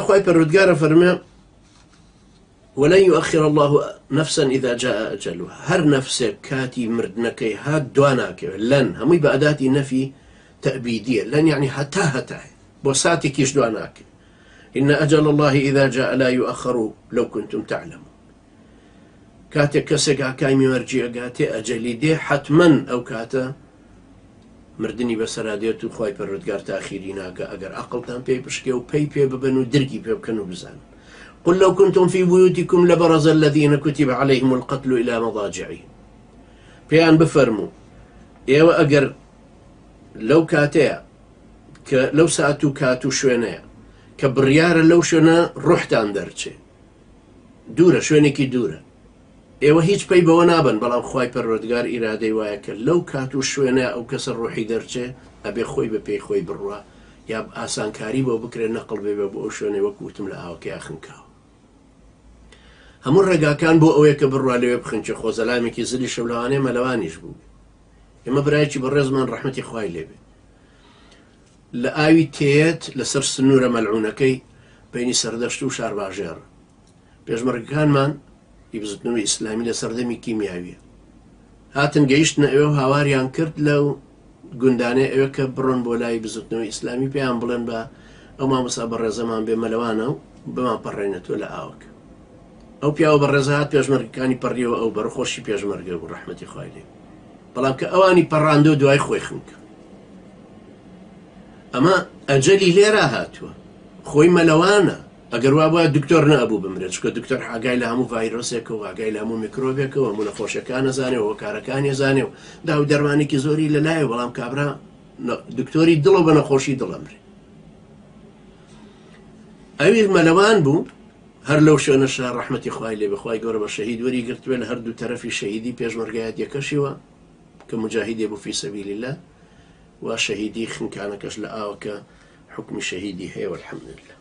خوای پەروەردگار ئەفەرموێ ولن يؤخر الله نفسا إذا جاء أجلها هەر نەفسێک کاتی مردنەکەی هات دوا ناکەوێت لەن هەمووی بە ئەداتی نەفی تەبیدیە لەن یعنی هەتا هەتایە بۆ ساتێکیش دوا ناکەوێت إن أجل الله إذا جاء لا يؤخر لو كنتم تعلمون کاتێک کەسێک ئاکامی مەرجی ئەگاتێ ئەجەلی دێ حەتمەن ئەو کاتە مردنی بەسەرا دێت و خوای پەروەردگار تاخیری ناکا ئەگەر عەقڵتان پێی بشکێ و پەی پێ ببەن و درکی پێ بکەن و بزانن قل لو كنتم في بيوتكم لبرز الذين كتب عليهم القتل إلى مضاجعهم پێیان بفەرموو ئێوە ئەگەر لەو کاتەیە کە لەو سات و کات و شوێنەیە کە بڕیارە لەو شوێنە ڕۆحتان دەرچێ دوورە شوێنێکی دوورە ئێوە هیچ پەی بەوە نابەن بەڵام خوای پەروەردگار ئیرادەی وایە کە لەو کات و شوێنە ئەو کەسە ڕۆحی دەرچێ ئەبێ خۆی بە پێی خۆی بڕوا یا ئاسانکاری بۆ بکرێ نەقڵ بێ بۆ ئەو شوێنەی وەک وتم لە ئاوەکەیا خنکاوە هەموو ڕێگاکان بۆ ئەوەیە کە بڕوا لەوێ بخنکێ خۆ زەلامێکی زلیشە و لەوانەیە مەلەوانیش بوو ئێمە برایەکی بەڕێزمان ڕەحمەتی خوای لێبێ لە ئاوی تێت لەسەر سنوورە مەلعونەکەی بینی سەردەشت و شارباژێڕ پێشمەرگەکانمان ی بزوتنەوەی ئیسلامی لە سەردەمی کیمیاویە هاتن گەیشتنە ئەوێ و هاواریان کرد لەو گوندانەی ئەوێ کە بڕۆن بۆ لای بزوتنەوەی ئیسلامی پێیان بڵێن بە ئەو مامۆستا بەڕێزەمان بێ مەلەوانە و بمان پەڕێنێتەوە لە ئاوەکە ئەو پیاوە بەڕێزە هات پێشمەرگەکانی پەڕیەوە ئەو بەرخۆشی پێشمەرگە بوو ڕەحمەتی خوای لێ بەڵام کە ئەوانی پەڕاندۆ دوای خۆی خنکە ئەمە ئەجەلی لێرا هاتووە خۆی مەلەوانە ئەگەر وابوایە دکتۆر نەئەبوو بمرێت چونکە دکتۆر ئاگای لە هەموو ڤایرۆسێکە و ئاگای لە هەموو میکرۆبێکە و هەموو نەخۆشیەکان ئەزانێ و هۆکارەکانی ئەزانێ و داو دەرمانێکی زۆری لەلایە بەڵام کابرا دکتۆری دڵە بە نەخۆشی دڵ ئەمرێ ئەویش مەلەوان بوو هەر لەو شوێنەشا ڕەحمەتی خوای لێ بخوای گەورە بە شەهید وەری گرتوێ لە هەردوو تەرەفی شەهیدی پێشمەرگایەتیەکەشیوە کە مجاهیدێ بوو فی سەبیل الله و شەهیدی خنکانەکەش لە ئاوەکە حکمی شەهیدی هەیە والحمدلله.